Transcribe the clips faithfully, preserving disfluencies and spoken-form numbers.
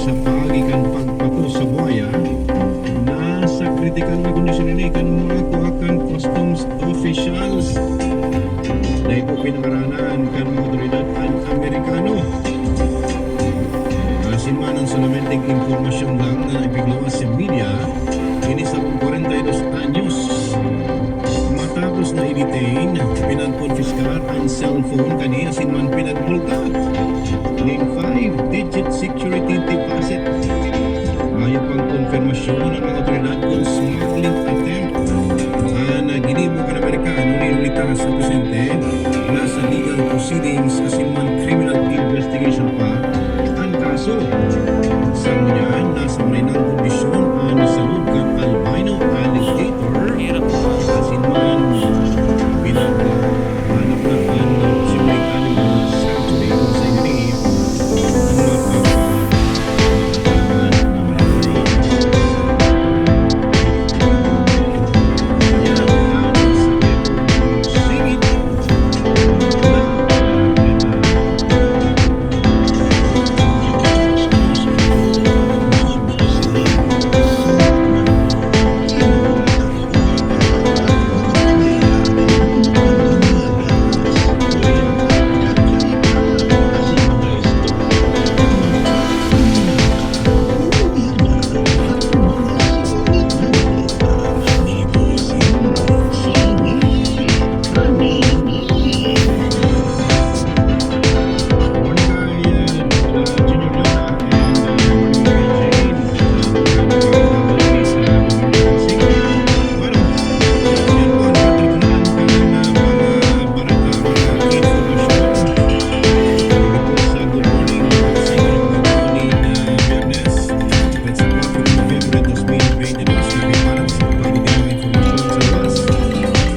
Sa paagi kan pagpatos sa buaya, nasa kritikal na kondisyon ini kan mga kua kan customs officials. Dai po pinangaranan kan mga otoridad an Amerikano. Asin man an solamente impormasyon lang na ipigluwas sa media, ini sarong kwarenta y dos anyos. Matapos na i-detain, pinagkonpiskar an cellphone kani asin man pinagmulta nin five-digit security deposit. Mayo pang konfirmasyon an mga otoridad kun smuggling attempt an ginibo kan Amerikano nin litas na pasyente. Nasa legal proceedings asin man criminal investigation pa an kaso. Sa ngunyan, nasa maray nang kondisyon an salud kan albino alligator. Asin man, pinaghahanap na an Zurich Animal Sanctuary kung sa ini ang mga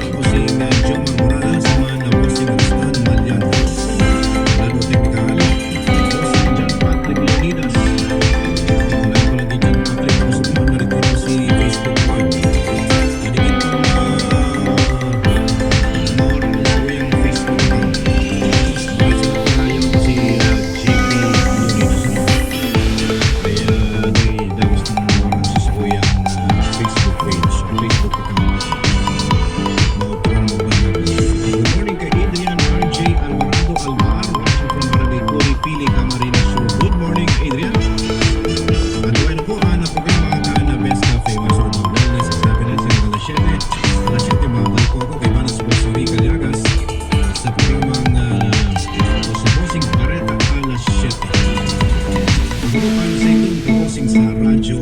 Ako si Jomar Morales, man na boss ni Rustan Malian. Lado teknikal, boss ni John Patrick Leonidas. Wala ko lagi John Patrick, gusto ko man narito si Facebook pa. Adikit pa mga Morales ko yung Facebook pa. Diretso na tayo si, ah, J P Leonidas. Kaya, di, dalos na mga oras sa kuyang, ah, Facebook page, Facebook account. Good morning kay Adrian R J Alvarado Alvar, watching from Barangay Puri, Pili, Camarines Sur. Good morning, Adrian. At okay na po, ah, na programa ka na Best Cafe. Once again, wellness is happiness. Hanggang alas siyete. Alas siyete, babalik po ako kay Manas Boss Rica Llagas sa programang, ah, o sa Bossing Bareta, alas siyete. Ako po ang sa inyong kabosing sa Radyo